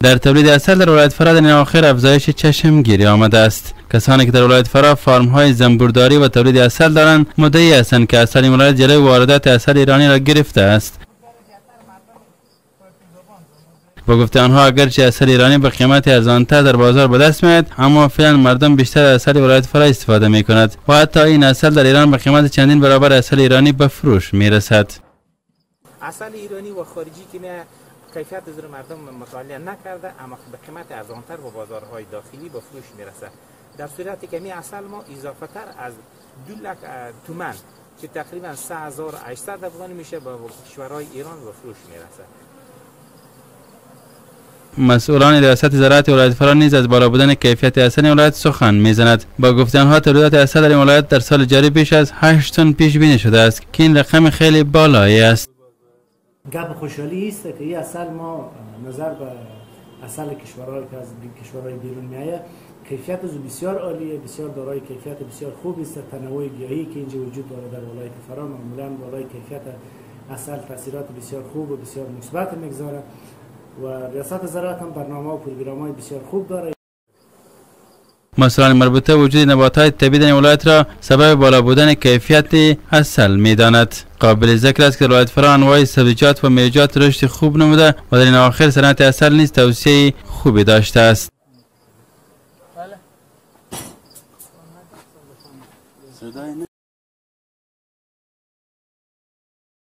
در تولید عسل در ولایت فراه در این اواخر افزایش چشمگیری آمده است. کسانی که در ولایت فراه فارم‌های زنبورداری و تولید عسل دارند مدعی هستند که عسل این ولایت جلوی واردات عسل ایرانی را گرفته است. با گفته آنها اگرچه عسل ایرانی به قیمت ارزانتر در بازار به دست میآید، اما فعلا مردم بیشتر از عسل ولایت فراه استفاده می کند و حتی این عسل در ایران به قیمت چندین برابر عسل ایرانی به فروش می رسد. عسل ایرانی و خارجی که نه کیفیت از مردم مطالعه نکرده، اما به قیمت ارزانتر به بازارهای داخلی به فروش میرسه. در صورتی که می عسل ما اضافه تر از 2 لک تومان که تقریبا 3800 افغانی میشه به کشورهای ایران به فروش میرسه. مسئولان ریاست زراعت ولایت فراه نیز از بالا بودن کیفیت عسل ولایت سخن میزند. با گفته آنها تولیدات عسل در این ولایت در سال جاری بیش از 8 تن پیش بینی شده است که این رقم خیلی بالایی است. گپ خوشحالی است که این عسل ما نظر به عسل کشورهای که از کشورهای بیرون میآید کیفیت از بسیار عالیه، بسیار دارای کیفیت بسیار خوب است. تنوع گیاهی که اینجا وجود داره در ولایت فراه معمولا بالای کیفیت عسل تاثیرات بسیار خوب و بسیار مثبت میگذاره و ریاست زراعت هم برنامه و پروگرام‌های بسیار خوب داره. مسئولان مربوطه وجود نبات‌های طبیعی در این ولایت را سبب بالا بودن کیفیت عسل می‌داند. قابل ذکر است که ولایت فراه انواع سبزیجات و میوه‌جات رشد خوب نموده و در این اواخر صنعت عسل نیز توسعه خوبی داشته است.